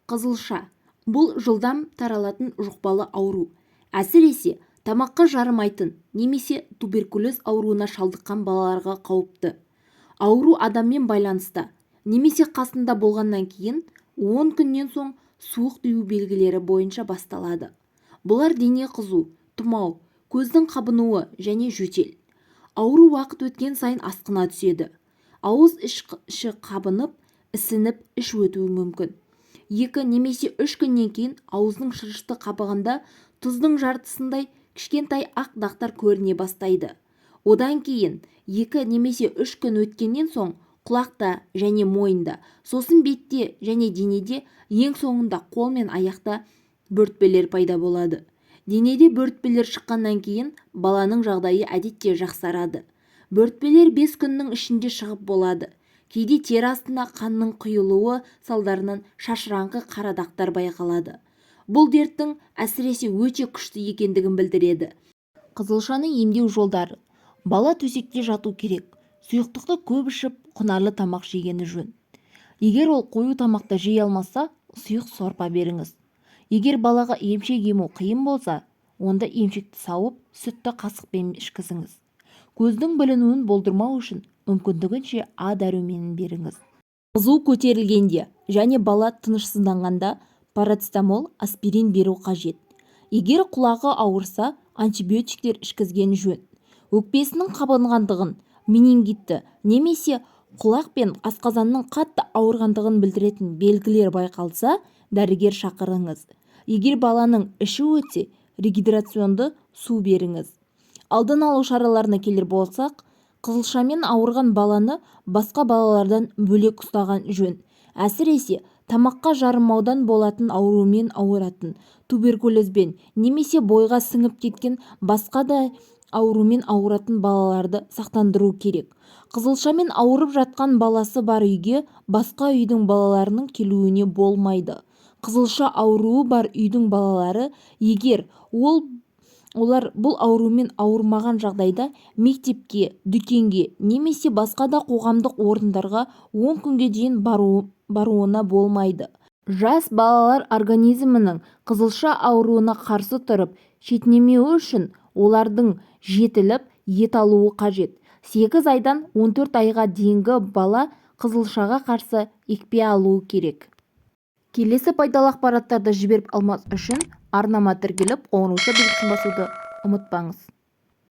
Қызылша – бұл жылдам таралатын жұқпалы ауру. Әсіресе, тамаққа жарымайтын немесе туберкулез ауруына шалдыққан балаларға қауіпті. Ауру адаммен байланыста немесе қасында болғаннан кейін 10 күннен соң суық тию белгілері бойынша басталады. Бұлар дене қызу, тұмау, көздің қабынуы және жөтел. Ауру уақыт өткен сайын асқына түседі. Ауыз іші қабынып, ісініп, іш өтуі мүмкін. 2 немесе 3 күннен кейін ауыздың шырышты қабығында тұздың жартысындай кішкентай ақ дақтар көріне бастайды. Одан кейін 2 немесе 3 күн өткеннен соң құлақта және мойында, сосын бетте және денеде, ең соңында қол мен аяқта бөртпелер пайда болады. Денеде бөртпелер шыққаннан кейін баланың жағдайы әдетте жақсарады. Бөртпелер 5 күннің ішінде шығып болады. Кейде тері астына қанның құйылуы салдарынан шашыраңқы қара дақтар байқалады. Бұл дерттің әсері өте күшті екендігін білдіреді. Қызылшаны емдеу жолдары: бала төсекте жату керек, сұйықтықты көп ішіп, құнарлы тамақ жегені жөн. Егер ол қою тамақты жей алмаса, сұйық сорпа беріңіз. Егер балаға емшек ему қиын болса, онда емшекті сауып, сүтті қасықпен ішкізіңіз. Көздің бүлінуін болдырмау үшін мүмкіндігінше А дәруменін беріңіз. Қызу көтерілгенде және бала тынышсызданғанда парацетамол, аспирин беру қажет. Егер құлағы ауырса, антибиотиктер ішкізген жөн. Өкпесінің қабынғандығын, менингитті немесе құлақ пен асқазанның қатты ауырғандығын білдіретін белгілер байқалса, дәрігер шақырыңыз. Егер баланың іші өтсе, регидрационды су беріңіз. Алдын алу шараларына келер болсақ, қызылшамен ауырған баланы басқа балалардан бөлек ұстаған жөн. Әсіресе, тамаққа жарымаудан болатын аурумен ауыратын, туберкулезбен немесе бойға сіңіп кеткен басқа да аурумен ауыратын балаларды сақтандыру керек. Қызылшамен ауырып жатқан баласы бар үйге басқа үйдің балаларының келуіне болмайды. Қызылша ауруы бар үйдің балалары, егер олар бұл аурумен ауырмаған жағдайда, мектепке, дүкенге немесе басқа да қоғамдық орындарға 10 күнге дейін баруына болмайды. Жас балалар организмінің қызылша ауруына қарсы тұрып, шетінемеуі үшін олардың жетіліп, ет алуы қажет. 8 айдан 14 айға дейінгі бала қызылшаға қарсы екпе алуы керек. Келесі пайдалы ақпараттарды жіберіп алмас үшін арнама тіркеліп, қоңырауша белгісін басуды ұмытпаңыз.